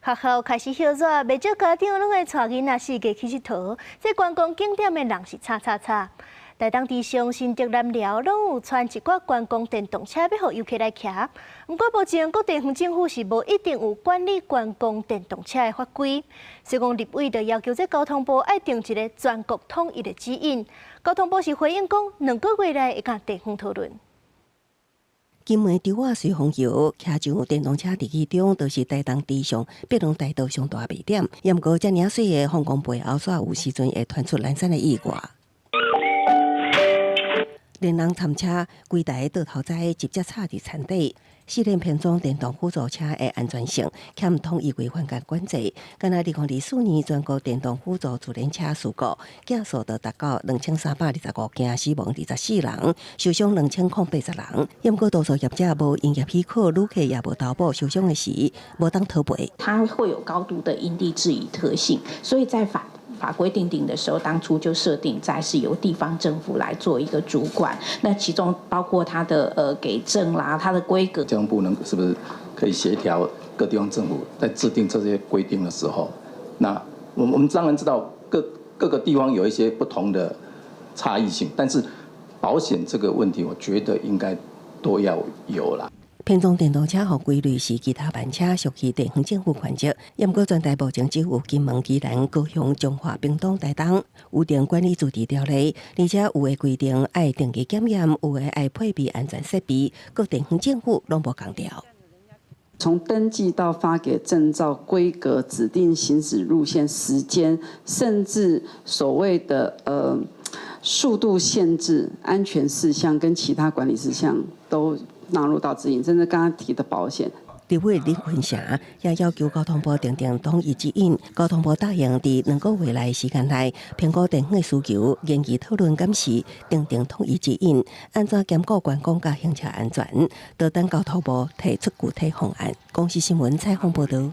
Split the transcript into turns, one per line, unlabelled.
學校開始歇熱，袂少家長攏會帶囡仔四界去𨑨迌。這觀光景點的人是吵吵吵。台東池上、新竹南寮攏有傳一寡觀光電動車欲予遊客來騎。毋過目前各地方政府是無一定有管理觀光電動車的法規，所以講立委就要求這交通部愛訂一个全國統一的指引。交通部是回應講，2個月內會佮地方討論。
金門稻仔隨風遊，騎上電動車佇其中，就是台東池上碧龍大道上大賣點。毋過遮爾媠的放光背後，煞有時陣會傳出攔傘的意外。連人摻車，規台倒頭栽直接插佇田底。試驗編裝電動輔助車的安全性，欠統一規範佮管制。敢若2024年全國電動輔助自輪車事故，件數就達到2325件，死亡24人，受傷2080人。毋過多數業者無營業許可，旅客也無投保，受傷的時無當討賠。
它會有高度的因地制宜特性，所以在法規訂定的時候，當初就設定在是由地方政府來做一個主管，那其中包括它的給證啦，它的規格。
交通部能是不是可以協調各地方政府在制定這些規定的時候，那我們當然知道各個地方有一些不同的差異性，但是保險這個問題，我覺得應該都要有啦。
編裝電動車予歸類是其他慢車，屬於地方政府權責。毋過全台目前只有金門、宜蘭、高雄、彰化、屏東、台東有訂管理自治條例，而且有的規定愛定期檢驗，有的愛配備安全設備，各地方政府攏無仝調。
從登記到發給證照、規格、指定行駛路線、時間，甚至所謂的速度限制、安全事項跟其他管理事項都納入到指引，甚至剛剛提的保險。
立委李坤城也要求交通部訂定統一指引。交通部答應佇2個月內時間內，評估地方的需求，研議討論檢視，訂定統一指引，按怎兼顧觀光佮行車安全，就等交通部提出具體方案。公視新聞採訪報導。